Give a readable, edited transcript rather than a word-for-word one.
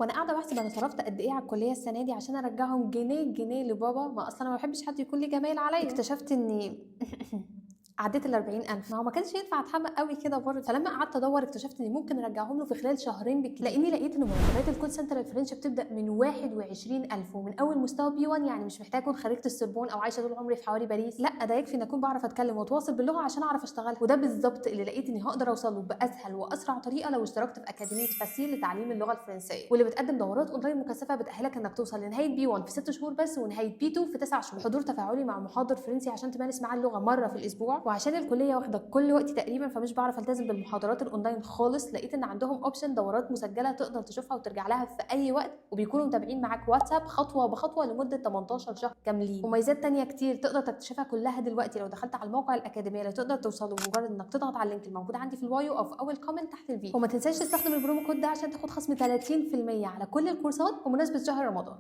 وانا قاعدة بحسب انا صرفت قد ايه على الكلية السنة دي عشان ارجعهم جنيه جنيه لبابا، ما اصلا انا ما بحبش حد يكون ليه جمايل عليا. اكتشفت اني عديت ال 40,000. ما هو ما كانش ينفع اتحمق قوي كده برضه. فلما قعدت ادور اكتشفت اني ممكن ارجعهم له في خلال شهرين بالكتير، لاني لقيت ان مرتبات ال call center ال French بتبدا من 21,000 ومن اول مستوى B1. يعني مش محتاج اكون خريجة السوربون او عايشه طول عمري في حواري باريس، لا ده يكفي ان اكون بعرف اتكلم واتواصل باللغة عشان اعرف اشتغل. وده بالظبط اللي لقيت اني هقدر اوصل له باسهل واسرع طريقه لو اشتركت في اكاديمية فاسيل لتعليم اللغة الفرنسيه، واللي بتقدم دورات اونلاين مكثفة بتاهلك انك توصل لنهاية B1 في 6 شهور بس، ونهاية B2 في 9 شهور. حضور تفاعلي مع محاضر فرنسي عشان تمارس معاه اللغة مرة في الاسبوع. وعشان الكلية واخده كل وقتي تقريبا فمش بعرف التزم بالمحاضرات الاونلاين خالص، لقيت ان عندهم option دورات مسجله تقدر تشوفها وترجع لها في اي وقت، وبيكونوا متابعين معاك واتساب خطوة بخطوة لمدة 18 شهر كاملين. ومميزات تانية كتير تقدر تكتشفها كلها دلوقتي لو دخلت على الموقع الاكاديمية اللي تقدر توصله بمجرد انك تضغط على ال link الموجود عندي في ال bio او في اول comment تحت الفيديو. وما تنساش تستخدم ال promo code ده عشان تاخد خصم 30% على كل الكورسات بمناسبة شهر رمضان.